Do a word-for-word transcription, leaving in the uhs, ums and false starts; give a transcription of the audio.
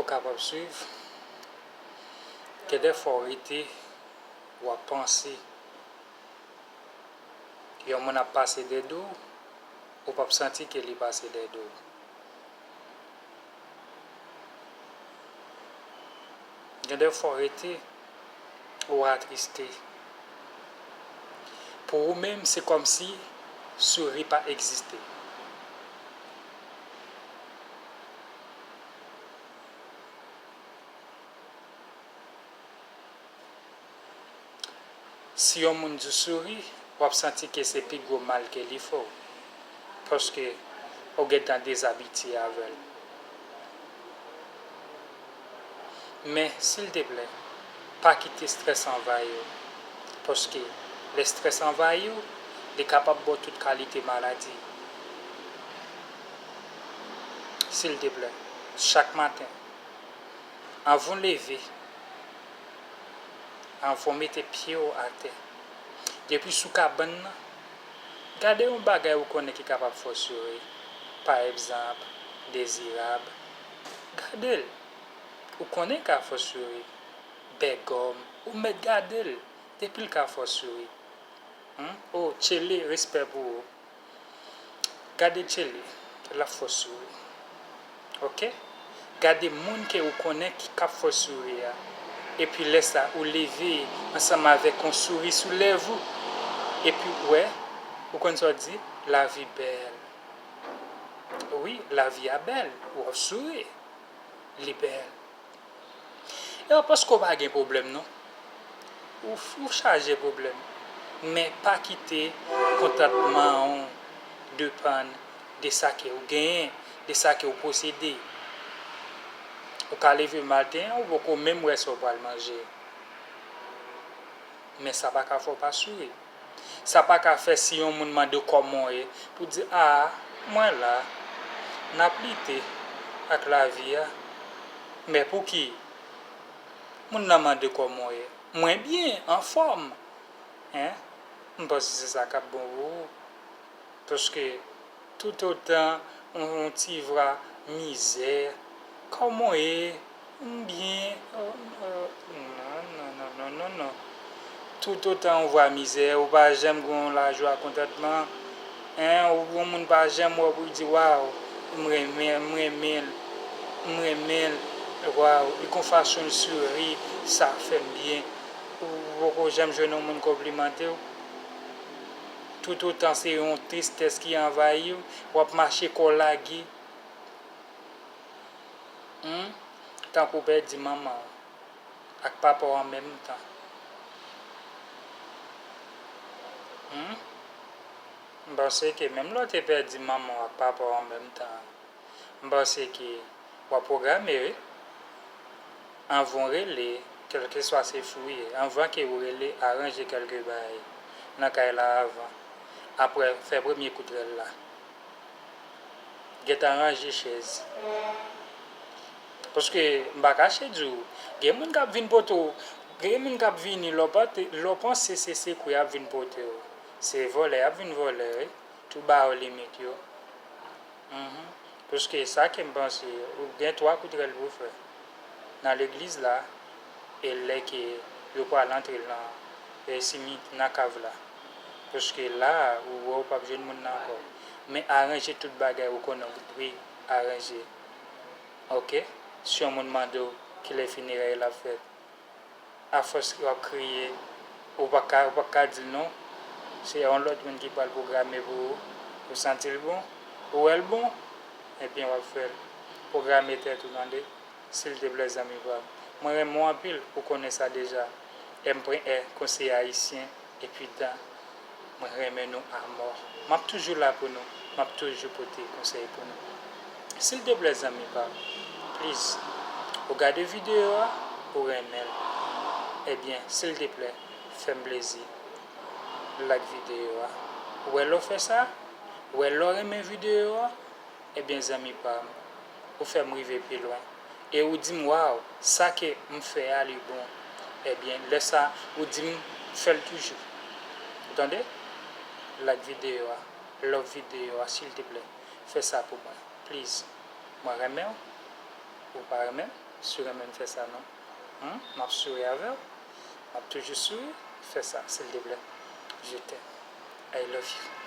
Kapab swiv. Gen de fwa w rete, w ap panse yon moun ap pase dèyè do w, ou p ap santi ke li pase dèyè do w. Gen de fwa w rete, ou atriste. Pou ou menm, se kòmsi souri pa egziste. Si yon moun di w souri, w ap santi ke se pi gwo mal ke li fè w, paske ou gentan dezabitye avè l. Men, silteplè, pa kite estrès anvayi w, paske lè estrès anvayi w, li kapab ba w tout kalite maladi. Silteplè, chak maten, anvan w leve, anvan w mete pye w atè, depi sou kabann nan, gade yon bagay ou konnen ki kapab fè w souri. Pa egzanp, Dezirab. Gade l. Ou konnen ka fè w souri. Bègòm. Ou mèt gade l. Depi l ka fè w souri. Hmm? O, Tchele, respè pou ou. Gade Tchele, l ap fè w souri. Oke? Gade moun ke ou konnen ki k ap fè w souri a. Epi lè sa, ou leve ansanm avèk yon souri sou lèv ou. Epi w wè, ou konn sa w di, lavi bèl. Wi, lavi a bèl. W ap souri. Li bèl. E pa paske w pa gen pwoblèm, non. Ou, ou chaje pwoblèm. Men pa kite kontantman w depann de sa ke w genyen, de sa ke w posede. Ou ka leve maten an, ou poko menm wè sa w pral manje. Men sa pa ka fè w pa souri. Sa pa ka fè si yon moun mande w kòman w ye, pou w di, a, mwen la, n ap lite ak lavi a. Men pouki? Moun nan mande kòman w ye. Mwen byen, anfòm. Hein? M panse se sa k ap bon pou ou. Paske toutotan yon, yon ti vwa mizè, kòman w ye? M byen. Oh, oh, non, non, non, non, non, non. Toutotan yon vwa mizè, ou pa janm gen yon lajwa, kontantman. Hein, ou, yon moun pa janm wè w pou l di, waw, m renmen, m renmen l, m renmen l, waw, e gon fason l souri, sa fè m byen. Ou poko janm jwenn yon moun konplimante w. Toutotan se yon tristès ki anvayi w, w ap mache kò lage. Hmm? Tankou w pèdi manman w ak papa w an menm tan. Hmm? M panse ke menm lè w te pèdi manman w ak papa w an menm tan, m panse ke w ap pwograme, wi. Anvan w rele, kèlkeswa se fou w ye, anvan ke w rele, aranje kèlke bagay nan kay la avan. Apre, fè premye kout rèl la. Gentan ranje chèz. Paske, m pa kache di w, gen moun k ap vin pote w, gen moun k ap vini, lè w pa te, lè w panse se sekou y ap vin pote w. Se vòlè y ap vin vòlè, wi. Tou ba yo limit yo. Mhm. Paske sa ke m panse, ou gen twa kout rèl pou w fè. Nan legliz la, e lè ke yo pral antre nan, e, simi-, nan kav la. Paske la, ou wè ou p ap jwenn moun nan ankò. Men aranje tout bagay ou konnen ou dwe aranje. Oke? Si yon moun mande w kilè finerèy la ap fèt, afòs w ap kriye, ou pa ka, ou pa ka di l non. Se yon lòt moun ki pral pwograme pou ou. Ou santi l bon? Ou wè l bon? Ebyen, w ap fè l. Pwograme tèt ou, tande. Silteplè, zanmi pa m. Mwen renmen w anpil, ou konnen sa deja. M P N, Konseye Ayisyen, epi dan. Mwen renmen nou amò. M ap toujou la pou nou. M ap toujou pote konsèy pou nou. Silteplè, zanmi pa m, please, ou gade videyo a, ou renmen l. Ebyen, silteplè, fè m plezi. Like videyo a. Ou wè lè w fè sa? Ou wè lè w renmen videyo a? Ebyen, zanmi pa m, ou fè m rive pi lwen. E ou di m, waw, sa ke m fè a, li bon. Ebyen, lè sa, ou di m, fè l toujou. Ou tande? Like videyo a, love videyo a, silteplè. Fè sa pou mwen, please. Mwen renmen w. Ou pa renmen m? Si w renmen m fè sa non. Hmm? M ap souri avè w. M ap toujou souri. Fè sa, silteplè. Je t'aime. I love you.